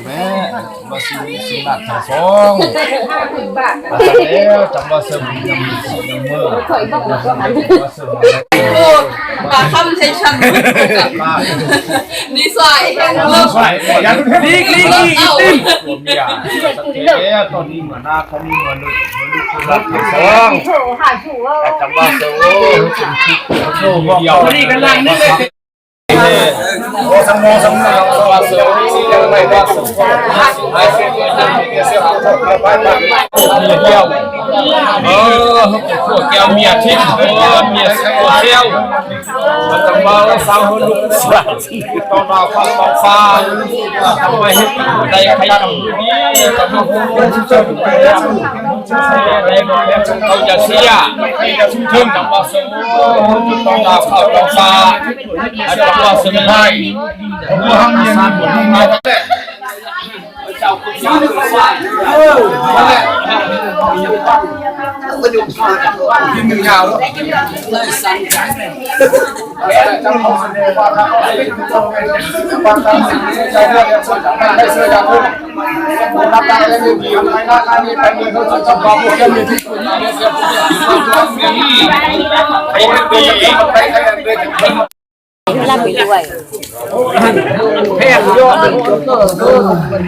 ແມ່ວ່າຊິມີຊິງນາດທັງສອງ ວ່າຊັ້ນແລ້ວ ຈຳວ່າເສີມຍັງມີຊິງຍັງເມີ ຈຳວ່າເສີມ ໂອ້ ປາຄຳໃສ່ຊັ້ນ ນີ້ຊ່ວຍ ນີ້ຊ່ວຍ ຫຼີກ ຫຼີກ ຫຼີກ ເອົາ ຜົວເມຍ ສັງເກດແລ້ວ ຕອນນີ້ເມືອນາ ຕອນນີ້ເມືອລູກ ເມືອລູກຄືລັດທັງສອງ ຈຳວ່າເສີມ ໂອ້ ເປັນຄິດ ໂອ້ ດຽວ ນີ້ກຳລັງນີ້ເລີຍ ເອີ ພວກແກ້ວເມຍທິບ ເອີ ເມຍສຽວ ມັນຕ້ອງວ່າສາວເຮົາລຸກສາວ ຕ້ອງວ່າຟ້າ ຕ້ອງວ່າຟ້າ ຕ້ອງວ່າເຮັດໄດ້ໃຄກຳດີ ຕ້ອງວ່າເຮັດໄດ້ເຂົາຢ່າເສຍ ເຖິງຕ້ອງວ່າ ຕ້ອງວ່າເຂົາຕ້ອງວ່າ ອັນນັ້ນວ່າສະໄໝ ເອົາໃສ່ຜົວຫົວເມຍ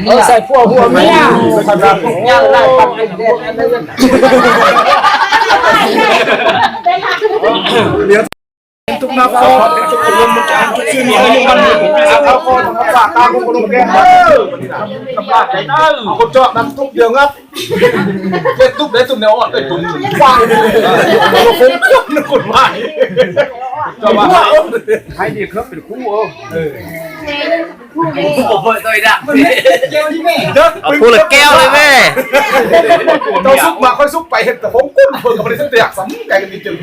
ເອົາໃສ່ຜົວຫົວເມຍ ເອົາໃສ່ຜົວຫົວເມຍ ທຸກນັບຂໍໃຫ້ທຸກຄົນລົມມັນຈານ ທຸກຊື່ມີອາຍຸໝັ້ນມີຜົນ ເອົາຂໍຕ້ອງຮັກສາຕາຄົນລົມແກ່ນເດີ ເອົາຄົນເຈາະນຳທຸກດຽວງັບ ເຮັດຕຸບໄດ້ຕຸບແນວອ່ອນໄດ້ຕຸບຄວາຍ ຄົນຄວາຍ ເຈົ້າວ່າໃຫ້ດີເຄີບເປັນຄູ່ ເອີ ເອີ ເອົາຜູ້ລະແກ້ວເລີຍແມ່ ເຈົ້າສຸກມາ ຂ້ອຍສຸກໄປ ເຫັນແຕ່ຫົງກຸ້ນ ເພິ່ນກໍບໍ່ໄດ້ສຸກແຕກ ສຳໃຈກັນຈິງໆ.